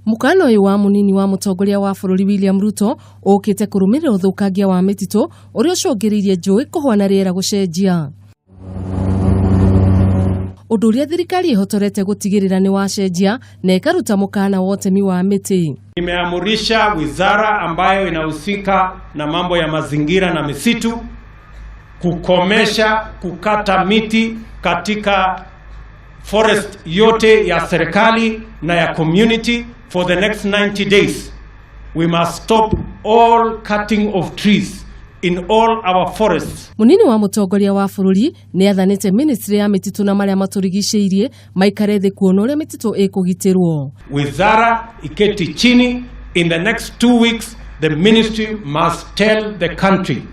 Mũkana ũyũ wa mũnini wa mũtongoria wa bũrũri William Ruto ũkĩte kũrũmĩrĩra ũthũkangia wa mĩtitũ ũrĩa ũcũngĩrĩirie njũĩ kũhũa na rĩera gũcenjia. Ũndũ ũrĩa thirikari ĩhotorete gũtigĩrĩra nĩ wacenjia na ĩkaruta mũkana wa ũtemi wa mĩtĩ. Nimeamurisha wizara ambayo inahusika na mambo ya mazingira na misitu kukomesha kukata miti katika forest yote ya serikali na ya community for the next 90 days. We must stop all cutting of trees in all our forests. Munini wa mũtongoria wa bũrũri nĩ athanĩte ministry ya mĩtitũ na marĩa matũrigicĩirie maikare thĩ kuona ũrĩa mĩtitũ ĩkũgitĩrwo. Wizara iketi chini. In the next 2 weeks, the ministry must tell the country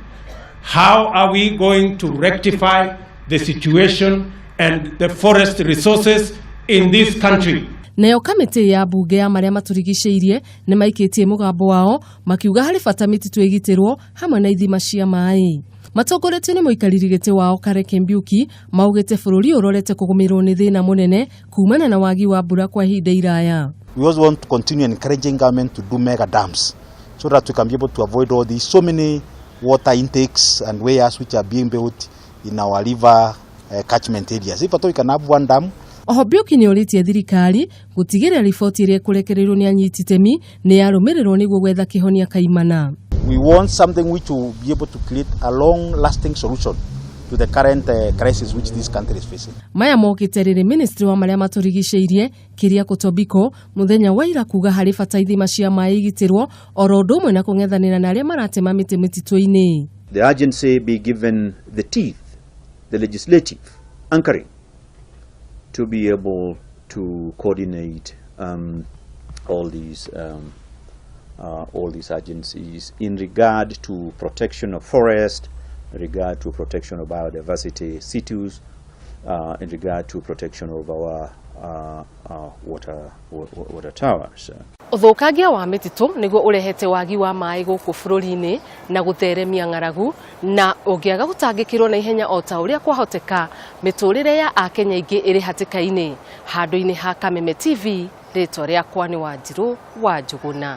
how are we going to rectify the situation and the forest resources in this country. Nayo kamĩtĩ ya mbunge ya marĩa matũrigicĩirie nĩ maikĩtie mũgambo wao makiuga harĩ bata mĩtitũ ĩgitĩrwo hamwe na ithima cia maĩ. Matongoretio nĩ mũikarĩri gĩtĩ wao Kareke Mbiuki maugĩte bũrũri ũrorete kũgũmĩrwo nĩ thĩna mũnene kumana na wagi wa mbura kwa ihinda iraya. We also want to continue encouraging government to do mega dams so that we can be able to avoid all these so many water intakes and weirs which are being built in our river catchment areas. If at all we can have one dam. Oho Mbiuki nĩ ũrĩtie thirikari gũtigĩrĩra riboti ĩrĩa ĩkũrekererio nĩ anyiti itemi nĩ yarũmĩrĩrwo nĩguo gwetha kĩhonia kaimana. We want something which will be able to create a long-lasting solution to the current crisis which this country is facing. Maya mokĩte rĩrĩ ministry wa marĩa matũrigicĩirie Keriako Tobiko mũthenya wa ira kuga harĩ bata ithima cia maĩ igitĩrwo oro ũndũ ũmwe na kũng'ethanĩra na arĩa maratema mĩtĩ mĩtitũ-inĩ. The agency be given the teeth, the legislative anchoring, to be able to coordinate all these agencies in regard to protection of forest, in regard to protection of biodiversity situs, in regard to protection of our water towers. Ũthũkangia wa mĩtitũ nĩguo ũrehete wagi wa maĩ gũkũ bũrũri-inĩ na gũtheremia ng'aragu, na ũngĩaga gũtangĩkĩrwo na ihenya o ta ũrĩa kwahoteka, mĩtũrĩre ya akenya aingĩ ĩrĩ hatĩka-inĩ. Handũ-inĩ ha Kameme TV, rĩtwa rĩakwa nĩ Wanjirũ wa Njũgũna.